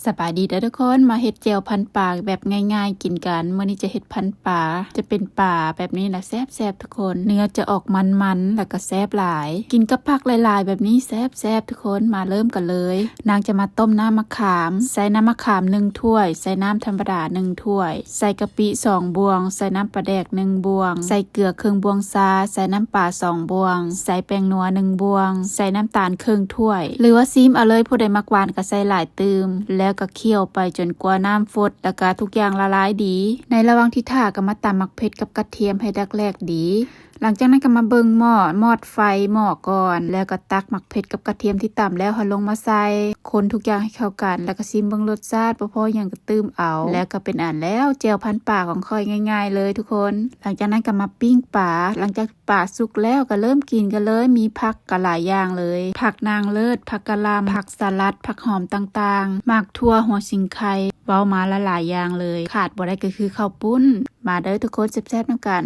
ສະບາຍດີເດີທຸກຄົນ ມາເຮັດແຈ່ວພັນປາແບບງ່າຍໆກິນກັນ. ມື້ນີ້ຈະເຮັດພັນປາ ຈະເປັນປາແບບນີ້ລະ ແຊບໆທຸກຄົນ. ເນື້ອຈະອອກມັນໆ ແລ້ວກໍແຊບຫຼາຍ. ກິນກັບຜັກຫຼາຍໆແບບນີ້ແຊບໆທຸກຄົນ. ມາເລີ່ມກັນເລີຍ. ນາງຈະມາຕົ້ມນ້ຳມະຂາມ. ໃສ່ນ້ຳມະຂາມໜຶ່ງຖ້ວຍ, ໃສ່ນ້ຳທຳມະດາໜຶ່ງຖ້ວຍ, ໃສ່ກະປິສອງບ່ວງ, ໃສ່ນ້ຳປາແດກໜຶ່ງບ່ວງ, ໃສ່ເກືອເຄິ່ງບ່ວງຊາ, ໃສ່ນ້ຳປາສອງບ່ວງ, ໃສ່ແປ້ງນົວໜຶ່ງບ່ວງ, ໃສ່ນ້ຳຕານເຄິ່ງຖ້ວຍ ຫຼືວ່າຊີມເອົາເລີຍ, ຜູ້ໃດມັກຫວານກໍໃສ່ຫຼາຍຕື່ມ, ແລ້ວກໍຂ້ຽວໄປຈົນກວ່ານ້ຳຟົດ ແລ້ວກໍທຸກຢ່າງລະລາຍດີ. ໃນລະຫວ່າງທີ່ຖ້າກໍມາຕຳໝາກເຜັດກັບກະທຽມໃຫ້ດັກແລກດີ. ຫຼັງຈາກນັ້ນກໍມາເບິ່ງໝໍ້, ມອດໄຟໝໍ້ກ່ອນ, ແລ້ວກໍຕັກໝາກເຜັດກັບກະທຽມທີ່ຕຳແລ້ວຫັ້ນລົງມາໃສ່, ຄົນທຸກຢ່າງໃຫ້ເຂົ້າກັນ, ແລ້ວກໍຊີມເບິ່ງລົດຊາດ, ບໍ່ພໍຫຍັງກໍຕື່ມເອົາ, ແລ້ວກໍເປັນອັນແລ້ວ ແຈ່ວພັນປາຂອງຂ້ອຍ ງ່າຍໆເລີຍທຸກຄົນ. ຫຼັງຈາກນັ້ນກໍມາປີ້ງປາ, ຫຼັງຈາກປາສຸກແລ້ວກໍເລີ່ມກິນກັນເລີຍ. ມີຜັກກໍຫຼາຍຢ່າງເລີຍ, ຜັກນາງເລີດ, ຜັກກະຫຼ່ຳ, ຜັກສະຫຼັດ, ຜັກຫອມຕ່າງໆ, ໝາກຖົ່ວ, ຫົວສີໄຄ, ເວົ້າມາຫຼາຍໆຢ່າງເລີຍ. ຂາດບໍ່ໄດ້ກໍຄືເຂົ້າປຸ້ນ. ມາເດີທຸກຄົນ ແຊບໆນຳກັນ.